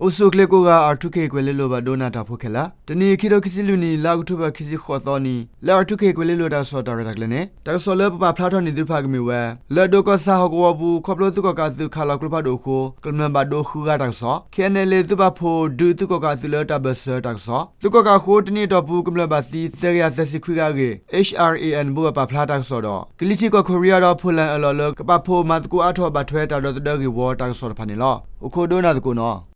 အိၣ်ဆူၣ်အိၣ်ချ့ကိးဂၤ R two K ကွဲၤလ့လိၤဘၣ်ဒိနၢ်တၢ်ဖိခဲလၢာ်, တနံၤအံၤ ခံထိခံဆံလွံၢ်နံၣ် လါအီးကထိဘၢၣ် ခံဆံဃိးသီနံၤ လၢ R two K ကွဲၤလ့လိၤတၢ်ကစီၣ်တၢ်ရဲၣ်တၢ်ကျဲၤန့ၣ် တၢ်ကစီၣ်လၢပပာ်ဖျါထီၣ်န့ၢ်သုတဖၣ်ကမ့ၢ်ဝဲ လၢဒိကီၢ်ဆၣ်ဟီၣ်ကဝီၤပူၤ ခီဖျိသုးကီၣ်ကးအသုးခးလီၤကျိဖးဒိၣ်အဃိ ကမျၢၢ်ဘၣ်ဒိဃုဂၤတၢ်ကစီၣ်, K N L A သုးပာ်ဖှိၣ်ဒုးသုးကီၣ်ကးအသုးလၢတၢ်ဘၢၣ်စၢၤတၢ်ကစီၣ်, သုးကီၣ်ကးအဃိ တနံၣ်အတီၢ်ပူၤ ကမျၢၢ်ဘၣ်သံ သၢကယၤသၢဆံခွံဂၤအဂ့ၢ် H R A N ဘိးဘၣ်ပာ်ဖျါတၢ်ကစီၣ်ဒီး ကလံၤထံးကီၢ်ခိရံယါဒီး Poland အၢၣ်လီၤလၢကပာ်ဖှိၣ်မၤသကိးအါထီၣ်ဘၣ်ထွဲတၢ်ဒီသဒၢဂ့ၢ်ဝီတၢ်ကစီၣ်တဖၣ်န့ၣ်လီၤ. အိၣ်ခိးဒိကနၣ်သကိးနီၤ.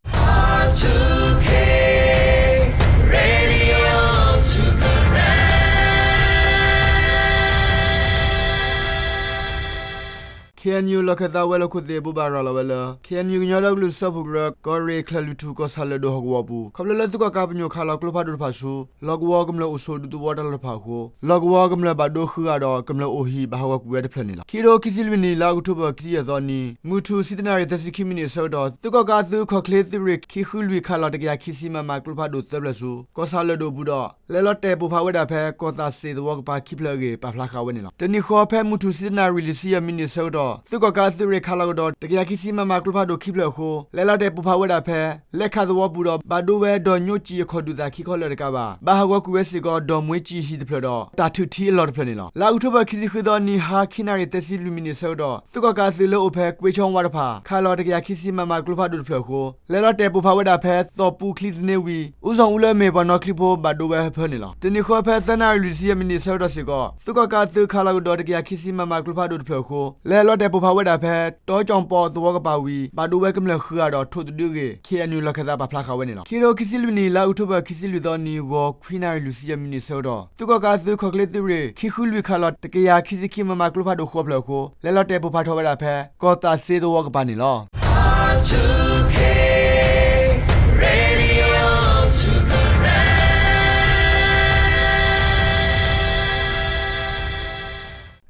ခ့ၣ်အဲၣ်ယူၣ် လီၢ်ခၢၣ်သးဝဲၤလီၢ်ခိၣ်သ့ၣ် ဘိးဘၣ်ရၤလီၤဝဲလၢ ခ့ၣ်အဲၣ်ယူၣ် ကညီဒီကလုာ်စၢဖှိၣ်ကရၢ ကီၢ်ရ့ၣ်ချၢၣ်လွံၢ်ထူၣ် ကီၢ်ဆၣ်လၢၢ်ဒိၣ်ဟီၣ်ကဝီၤပူၤ ခီဖျိလၢသုးကီၣ်ကးပညိၣ်ခးလီၤကျိဖးဒိၣ်တဖၣ်ဆူ လီၢ်ကဝီၤကမျၢၢ်အိၣ်ဆိးဒူသဝီတၢ်လီၢ်တဖၣ်အဃိ လီၢ်ကဝီၤကမျၢၢ်ဘၣ်ဒိဃုဂၤဒီး ကမျၢၢ်အိၣ်ဟံၣ်ဘၣ်ဟးဂီၤကွံာ်ဝဲတဖျၢၣ်န့ၣ်လီၤ. ခံထိခံဆံလွံၢ်နံၣ် လါအီးကထိဘၢၣ် ခံဆံယဲၢ်သီနံၤ မုၢ်ထူၣ်ဆံတနၣ်ရံၣ် သၢဆံခံမံးနံးအဆၢကတီၢ် သုးကီၣ်ကးအသုးခီၣ်ချ့သုးရ့ၣ် ခံဃုလွံၢ် ခးလီၤတကယၤခံဆံ မမ ကျိဖးဒိၣ်သၢဖျၢၣ်ဆူ ကီၢ်ဆၣ်လၢၢ်ဒိၣ်အပူၤဒီး လဲၤလီၤတဲာ်ပိၢ်ဖးဝဲဒၣ်ဖဲ ကီၢ်သးစ့သဝီကပၤခံဖျၢၣ်အဂ့ၢ် ပာ်ဖျါဃာ်ဝဲန့ၣ်လီၤ. တနံၤဃီ ဖဲမုၢ်ထူၣ်ဆံတနၣ်ရံၣ် လွံၢ်ဆံယဲၢ်မံးနံးအဆၢကတီၢ် သုးကီၣ်ကးအသုးရ့ၣ်ခးလီၤကဒီး တကယၤခံဆံ မမ ကျိဖးဒိၣ်ခံဖျၢၣ်အဃိ လဲၤလီၤတဲာ်ပိၢ်ဖးဝဲဒၣ်ဖဲ လဲၤခးသဝီပူၤဒီး ဘၣ်ဒိဝဲဒီးညိကၠံအခီၣ်ဒုၣ်သၣ်ခံခီလၢာ်တကးဘၣ် ဘၣ်ဟးဂီၤကွံာ်ဝဲစ့ၢ်ကီး ဒီးမှ့ကၠံဟံၣ်တဖျၢၣ်ဒီး တၢ်ထုးထံအလီၢ်တဖျၢၣ်န့ၣ်လီၤ. လါအီးကထိဘၢၣ် ခံဆံဃုသီနံၤ ဟါခံနၣ်ရံၣ် သၢဆံလွံၢ်မံးနံးအဆၢကတီၢ် သုးကီၣ်ကးအသုးလၢအိၣ်ဖဲ ကွ့ၣ်ခၠီဝါတဖၣ် ခးလီၤတကယၤခံဆံ မမ ကျိဖးဒိၣ်တဖျၢၣ်အဃိ လဲၤလီၤတဲာ်ပိၢ်ဖးဝဲဒၣ်ဖဲ သီၣ်ပူချံသန့ဝံၤ အူစီၣ်အူလၢအမ့ၢ်ပှၤနီၣ်ချံဖိ ဘၣ်ဒိဝဲဖၢဖၢန့ၣ်လီၤ. တနံၤဃီ ဖဲသၢနၣ်ရံၣ် လွံၢ်ဆံယဲၢ်မံးနံးအဆၢကတီၢ်စ့ၢ်ကီး သုးကီၣ်ကးအသုးခးလီၤကဒီး တကယၤခံဆံ မမ ကျိဖးဒိၣ်တဖျၢၣ်အဃိ လဲၤလီၤတဲာ်ပိၢ်ဖးဝဲဒၣ်ဖဲ တီကၠီၣ်ပီၣ်သဝီကပၤဝံၤ ဘၣ်ဒိဝဲကမျၢၢ်ဃုဂၤဒီး ထိၣ်တဒုအဂ့ၢ် ခ့ၣ်အဲၣ်ယူၣ် လီၢ်ခၢၣ်သးပာ်ဖျါဃာ်ဝဲန့ၣ်လီၤ. ခံထိခံဆံလွံၢ်နံၣ် လါအီးကထိဘၢၣ် ခံဆံလွံၢ်သီနံၤ ဂီၤခွံနၣ်ရံၣ် လွံၢ်ဆံယဲၢ်မံးနံးအဆၢကတီၢ် သုးကီၣ်ကးအသုးခီၣ်ချ့သုးရ့ၣ် ခံဃုလွံၢ် ခးလီၤ တကယၤခံဆံခံ မမ ကျိဖးဒိၣ်ဃိးဖျၢၣ်အဃိ လဲၤလီၤတဲာ်ပိၢ်ဖးထီၣ်ဝဲဒၣ်ဖဲ ကီၢ်သးစ့သဝီကပၤန့ၣ်လီၤ.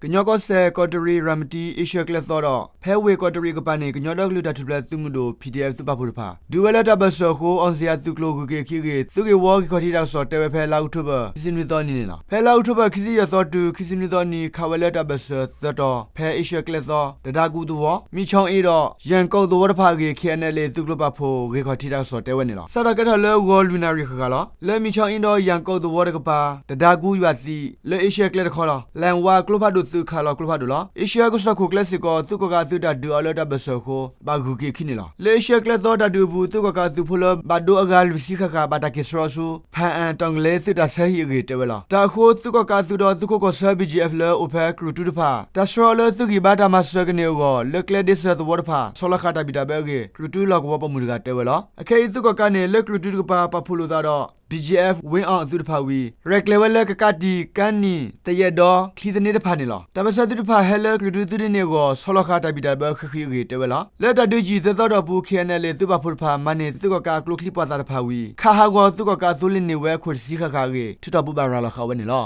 ကညီကီၢ်စဲၣ် ကီးတရံး ရၤမတံ အ့ရှၢၣ်ကျဲသီဒီး ဖဲဝ့ၢ်ကီးတရံးကပၤန့ၣ် ကညီဒီကလုာ်တၢ်ထူၣ်ဖျဲးသုးမုၢ်ဒိၣ် P D F သုးပာ်ဖှိၣ်တဖၣ် ဒုးဝဲလၢတၢ်ဘၢၣ်စၢၤအဃိ အောင်ဇေယျ သုးကျိၤဂုၤက့ၤအခံအဂ့ၢ် သုးဂ့ၢ်ဝီဂံၢ်ခီၣ်ထံးတၢ်ကစီၣ်တဲဝဲဖဲ လါအီးကထိဘၢၣ် ခံဆံနွံသီနံၤန့ၣ်လီၤ. ဖဲလါအီးကထိဘၢၣ် ခံဆံယဲၢ်သီတုၤ ခံဆံနွံသီနံၤ ခးဝဲလၢတၢ်ဘၢၣ်စၢၤသၢတီၤ ဖဲအ့ရှၢၣ်ကျဲသီ တဒါကူသဝီ မံၣ်ဆီအ့ဒီး ယၣ်ကိးသဝီတဖၣ်အဂ့ၢ် K N L A သုးကျိၤပာ်ဖှိၣ်ဂ့ၢ်ခီၣ်ထံးတၢ်ကစီၣ်တဲဝဲန့ၣ်လီၤ. စးထီၣ်ကဲထီၣ်လၢဂီၤလွံၢ်နၣ်ရံၣ်ဃၣ်ဃၣ်လီၤ. လၢမံၣ်ဆီအ့ဒီး ယၣ်ကိးသဝီတကပၤ တဒါကူယွၤသံ လၢအ့ရှၢၣ်ကျဲတခီလီၤ. လဲၣ်ဝါကျိဖးဒိၣ်သုးခးလီၤကျိဖးဒိၣ်လီၤ. အ့ရှၢၣ်ကစီၣ်ခိၣ်ကျဲစ့ၢ်ကီး သုးကီၣ်ကးအသုးတၢ်ဒုးအီၤလၢတၢ်ဘၢၣ်စၢၤအဃိ ဘၣ်ဂုၤက့ၤအခံန့ၣ်လီၤ. လၢအ့ရှၢၣ်ကျဲသီတၢ်ဒုးအပူၤ သုးကီၣ်ကးအသုးဖိလၢဘၣ်ဒိအဂၤလွံၢ်ဆံဃၣ်ဃၣ် ဘၣ်တၢ်က့ၤဆှၢအီၤဆူ ဖၣ်အၣ်တီၣ်ကလဲသုးတၢ်ဆၢဟံၣ်အဂ့ၢ် တဲဝဲလီၤ. တၢ်အဃိ သုးကီၣ်ကးအသုးဒီးသုးခိးကီၢ်ဆၢ B G F လၢအိၣ်ဖဲကြူၣ်တူၢ်တဖၣ် တၢ်ဆှၢအီၤလၢသုးဂံၢ်ဘါတၢ်မၤစၢၤကန့ၢ်အဂီၢ် လၢကျဲဒ့စၢၤသဝီတဖၣ် ဆီလီၤဃာ်တၢ်ဘံၣ်တၢ်ဘၢအဂ့ၢ် ကြူၣ်တူၢ်လီၢ်ကဝီၤပိာ်မုၣ်တဂၤတဲဝဲလီၤ. အခဲအံၤ သုးကီၣ်ကးန့ၣ် လၢကြူၣ်တူၢ်တကပၤ ပာ်ဖှိၣ်လိာ်သးဒီး B G F ဝ့အီၣ်အသုးတဖၣ်ဝံၤ ရဲၣ်ကျဲၤဝဲလၢကကးတံၢ်, ကါနံၣ်, သယဲၣ်ဒီ, ချံသန့တဖၣ်န့ၣ်လီၤ. တၢ်မၤစၢၤသုးတဖၣ်ဟဲလၢကြူၣ်တူၢ်သုးဒ့န့ၣ်အဂီၢ် ဆီလီၤဃာ်တၢ်ဘံၣ်တၢ်ဘၢဃံးဃံးအဂ့ၢ်တဲဝဲလီၤ. လၢတၢ်ဒုးယံာ်သၢသီတီၢ်ပူၤ K N L A သုးပာ်ဖှိၣ်တဖၣ် မၤန့ၢ်သုးကီၣ်ကးအကျိချံပှာ်သၣ်တဖၣ်ဝံၤ ခးဟးဂီၤသုးကီၣ်ကးအသိလ့ၣ်န့ၢ်ဝဲအခိၣ်တဆံဃၣ်ဃၣ်အဂ့ၢ် ထုးထီၣ်ဘိးဘၣ်ရၤလီၤဃာ်ဝဲန့ၣ်လီၤ.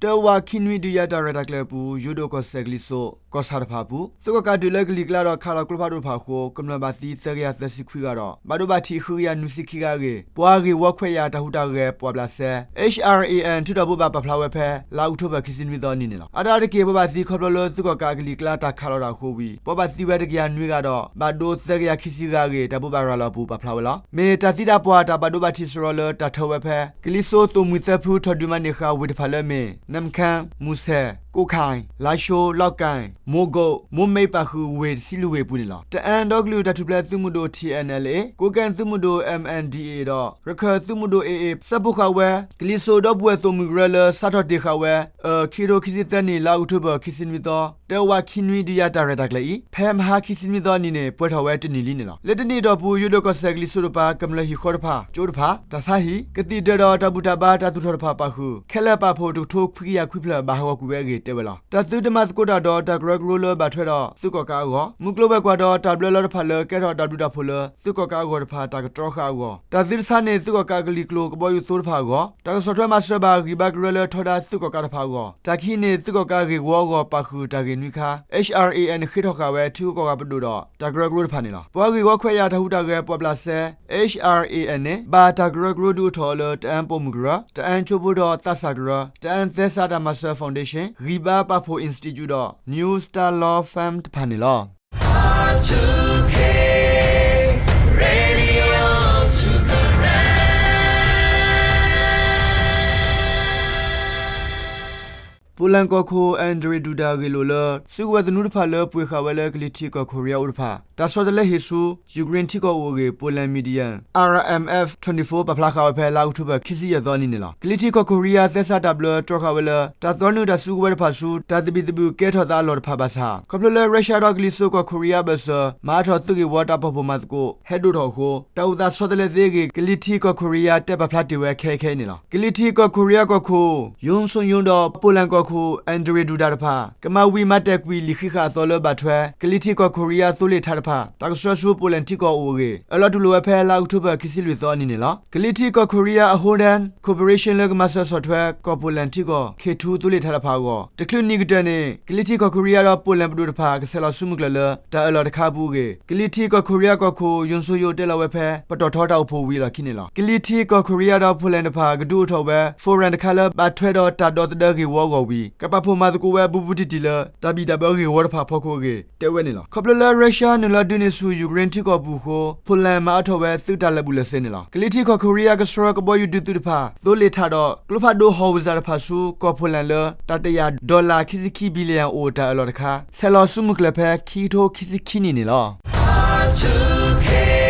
တၢဝးခံနွံ ဒုးယၤတၢ်ရဲၣ်တၢ်ကျဲၤအပူၤ ယိၤဒိၣ်ကီၢ်စဲၣ်ကလံၤစိး ကီၢ်ဆၣ်တဖၣ်အပူၤ သုးကီၣ်ကးဒုးလၢကလံၤကျါဒီးခးလီၤကျိဖးဒိၣ်တဖၣ်အဃိ ကမျၢၢ်ဘၣ်သံ သၢကယၤသၢဆံခွံဂၤဒီး ဘၣ်ဒိဘၣ်ထံး ဃုကယၤနွံဆံခံဂၤအဂ့ၢ် ပှၤဂ့ၢ်ဝီခွဲးယာ်တၢ်ဟူးတၢ်ဂဲၤပှာ်ဘျးစဲ H R A N ထုးထီၣ်ဘိးဘၣ်ပာ်ဖျါဝဲဖဲ လါအီးကထိဘၢၣ် ခံဆံနွံသီနံၤန့ၣ်လီၤ. အါတက့ၢ် ပဘၣ်သံခီဖျိလၢ သုးကီၣ်ကးအကလံၤကျါတၢ်ခးလီၤတၢ်အဃိဝံၤ ပှၤဘၣ်သံဝဲတကယၤနွံဂၤဒီး ဘၣ်ဒိသၢကယၤခံဆံဂၤအဂ့ၢ် တၢ်ဘိးဘၣ်ရၤလီၤအပူၤပာ်ဖျါဝဲလီၤ. မ့ၢ်တၢ်သံတၢ်ပှၢ်တၢ်ဘၣ်ဒိဘၣ်ထံးစရီလၢတၢ်ထၢဝဲဖဲ ကလံၤစိး သိၣ်မှံသၢဖု ထီၣ်ဒုးမၤန့ၢ်ဃာ် ဝ့ၢ်တဖၣ်လၢအမ့ၢ် နမ်ခမ်း, မူဆယ်, ကိုးကန့်, လားရှိုး, လောက်ကိုင်, မိုးကုတ်, မိုးမိတ်ပၣ်ဃုာ် ဝ့ၢ်တဆံလွံၢ်ဝ့ၢ်အပူၤန့ၣ်လီၤ. တအၣ်ဒီကလုာ်တၢ်ထူၣ်ဖျဲးသုးမုၢ်ဒိၣ် T N L A, ကိုးကန့်သုးမုၢ်ဒိၣ် M N D A ဒီး ရခၢၣ်သုးမုၢ်ဒိၣ် A A စၢဖှိၣ်ဃာ်ဝဲ ကလံၤစိးဒီပုၢ်ဝဲၢ်သိၣ်မှံကရၢလၢ စးထီၣ်တ့ၢ်ဃာ်ဝဲ အၢ ခံကထိခံဆံသၢနံၣ် လါအီးကထိဘၢၣ် ခံဆံနွံသီ တၢဝးခံနွံ ဒုးယၤတၢ်ရဲၣ်တၢ်ကျဲၤအံၤ ဖဲမဟါခံဆံနွံသီနံၤန့ၣ် ပှဲၤထီၣ်ဝဲတနံၣ်လံန့ၣ်လီၤ. လၢတနံၣ်အတီၢ်ပူၤ ယိၤဒိၣ်ကီၢ်စဲၣ်ကလံၤစိးတကပၤ ကမျၢၢ်ဟံၣ်ဃီတဖၣ်, ကၠိတဖၣ်, တၢ်ဆါဟံၣ်, ကသံၣ်ဒၢးဒီးတၢ်ဘူၣ်တၢ်ဘါတၢ်သူၣ်ထီၣ်တဖၣ်ပၣ်ဃုာ် ခဲလၢာ်ပာ်ဖှိၣ်တကထိခွံကယၤခွံဖျၢၣ် ဘၣ်ဟးဂီၤကွံာ်ဝဲအဂ့ၢ် တဲဝဲလီၤ. တၢ်သုတမၤသကိးတၢ်ဒီးတၢ်ကရၢကရိလၢဘၣ်ထွဲဒီးသုးကီၣ်ကးအဂီၢ်, မုၢ်ကျိၤဝဲၤကွာ်ဒီးတၢ်ဘျၢလီၤတဖၣ်လၢကဲထီၣ်တၢ်ဘျုးတၢ်ဖှိၣ်လၢသုးကီၣ်ကးအဂီၢ်တဖၣ်တၢ်ကတြီဃာ်အဂီၢ်, တၢ်သုတဆါန့ၢ်သုးကီၣ်ကးကလံၤကျိၤကဘီယူၤသိတဖၣ်အဂီၢ်, တၢ်ကဆီၣ်ထွဲမၤစၢၤဘၣ်ဂံၢ်ဘါကရၢလၢထီဒါသုးကီၣ်ကးတဖၣ်အဂီၢ်, တၢ်ကဟံးန့ၢ်သုးကီၣ်ကးဂ့ၢ်ဝီအဂီၢ်ပာ်ဃုာ်တၢ်ဂ့ၢ်နွံခါ H R A N ဃ့ထီၣ်ဃာ်ဝဲ ထုးကီၣ်ကးပဒိၣ်ဒီးတၢ်ကရၢကရိတဖၣ်န့ၣ်လီၤ. ပှၤဂ့ၢ်ဝီခွဲးယာ်တၢ်ဟူးတၢ်ဂဲၤပှာ်ဘျးစဲ H R A N န့ၣ် ဘၣ်တၢ်ကရၢကရိဒုးအိၣ်ထီၣ်အီၤလၢ တအၣ်ပှၤမုၢ်ကရၢ, တအၣ်ကၠိဖိဒီးသးစၢ်ကရၢ, တအၣ်သဲစးတၢ်မၤစၢၤ Foundation, ဂံၢ်ဘါပာ်ဖှိၣ် Institute ဒီး New Start Law Firm တဖၣ်န့ၣ်လီၤ. ပိၣ်လဲၣ်ကီၢ်ခိၣ် Andrzej Duda ဂ့ၢ်လိာ်လၢ စုကဝဲၤသနူတဖၣ်လၢပှ့ၤဃာ်ဝဲလၢကလံၤထံးကီၢ်ခိၣ်ရံယါအိၣ်တဖၣ် တၢ်ဆီတလဲဟ့ၣ်ဆူ ယူၤကရ့ၣ်ထံကီၢ်အိၣ်အဂ့ၢ် Poland Media R M F twenty-four ပာ်ဖျါဃာ်ဝဲဖဲလါအီးကထိဘၢၣ် ခံဆံယဲၢ်သီအနံၤန့ၣ်လီၤ. ကလံၤထံးကီၢ်ခိၣ်ရံယါသဲစးတၢ်ဘျၢတြီဃာ်ဝဲလၢ တၢ်သီနုာ်တၢ်စုကဝဲၤတဖၣ်ဆူ တၢ်သဘံၣ်သဘုၣ်ကဲထီၣ်သးအလီၢ်တဖၣ်ဘၣ်ဆၣ် ခီဖျိလၢ Russia ဒီးကလံၤစိးကီၢ်ခိၣ်ရံယါအဘၢၣ်စၢၤ မၤအါထီၣ်သုးဂ့ၢ်ဝီတၢ်ဖီၣ်ဖှိၣ်မၤသကိး ဟဲဒိၣ်ထီၣ်အဃိ တၢ်အိၣ်သးဆီတလဲသ့အဂ့ၢ် ကလံၤထံးကီၢ်ခိၣ်ရံယါတဲပာ်ဖျါတ့ၢ်ဝဲခဲအံၤခဲအံၤန့ၣ်လီၤ. ကလံၤထံးကီၢ်ခိၣ်ရံယါကီၢ်ခိၣ် Yoon Suk Yeol ဒီး ပိၣ်လဲၣ်ကီၢ်ခိၣ် Andrzej Duda တဖၣ် ကမၤဝံၤမၤတဲာ်ကွံာ်လံာ်ဃံးဃာ်အသီလၢဘၣ်ထွဲ ကလံၤထံးကီၢ်ခိၣ်ရံယါသိလ့ၣ်ထးတဖၣ် တၢ်ကဆှၢဆူပိၣ်လဲၣ်ထံကီၢ်အိၣ်အဂ့ၢ် အၢၣ်လီၤတူၢ်လိာ်ဝဲဖဲလါအီးကထိဘၢၣ် ခံဆံလွံၢ်သီအနံၤန့ၣ်လီၤ. ကလံၤထံးကီၢ်ခိၣ်ရံယါအ Holland Corporation လၢကမၤစၢၤဆီၣ်ထွဲ ကီၢ်ပိၣ်လဲၣ်ထံကီၢ် K two သိလ့ၣ်ထးတဖၣ်အဂီၢ် တချုးနံၤကတၢၢ်န့ၣ် ကလံၤထံးကီၢ်ခိၣ်ရံယါဒီးပိၣ်လဲၣ်ပဒိၣ်တဖၣ် ကဆဲးလီၤစုမုၢ်ကျၢၢ်လၢ တၢ်အၢၣ်လီၤတခါအပူၤအဂ့ၢ် ကလံၤထံးကီၢ်ခိၣ်ရံယါကီၢ်ခိၣ် Yoon Suk Yeol တဲလီၤဝဲဖဲ ပတီၢ်ထီတၢ်အိၣ်ဖှိၣ်ဝံၤအလီၢ်ခံန့ၣ်လီၤ. ကလံၤထံးကီၢ်ခိၣ်ရံယါဒီးပိၣ်လဲၣ်တဖၣ် ကဒုးအိၣ်ထီၣ်ဝဲ forum တခါလၢဘၣ်ထွဲဒီးတၢ်ဒီသဒၢဂ့ၢ်ဝီအဂီၢ်ဝံၤ ကပာ်ဖှိၣ်မၤသကိးဝဲဘူးဘူးတံၢ်တံၢ်လၢ တၢ်ဘံၣ်တၢ်ဘၢဂ့ၢ်ဝီတဖၣ်အဖီခိၣ်အဂ့ၢ် တဲဝဲန့ၣ်လီၤ. ခီဖျိလၢ Russia နုာ်လီၤဒုးန့ၢ်ဆူ ယူၤကရ့ၣ်ထံကီၢ်ပူၤအဃိ ပိၣ်လဲၣ်မၤအါထီၣ်ဝဲသုးတၢ်လၢာ်ဘူၣ်လၢာ်စ့န့ၣ်လီၤ. ကလံၤထံးကီၢ်ခိၣ်ရံယါကဆှၢကဘီယူၤဒုးသုးတဖၣ် သိလ့ၣ်ထးဒီး ကျိဖးဒိၣ် howitzer တဖၣ်ဆူ ကီၢ်ပိၣ်လဲၣ်လၢ တၢ်တယာ် dollar ခံဆံခံ billion အိၣ်တၢ်အၢၣ်လီၤတခါ ဆဲးလီၤစုမုၢ်ကျၢၢ်ဖဲ ခံကထိခံဆံခံနံၣ်န့ၣ်လီၤ.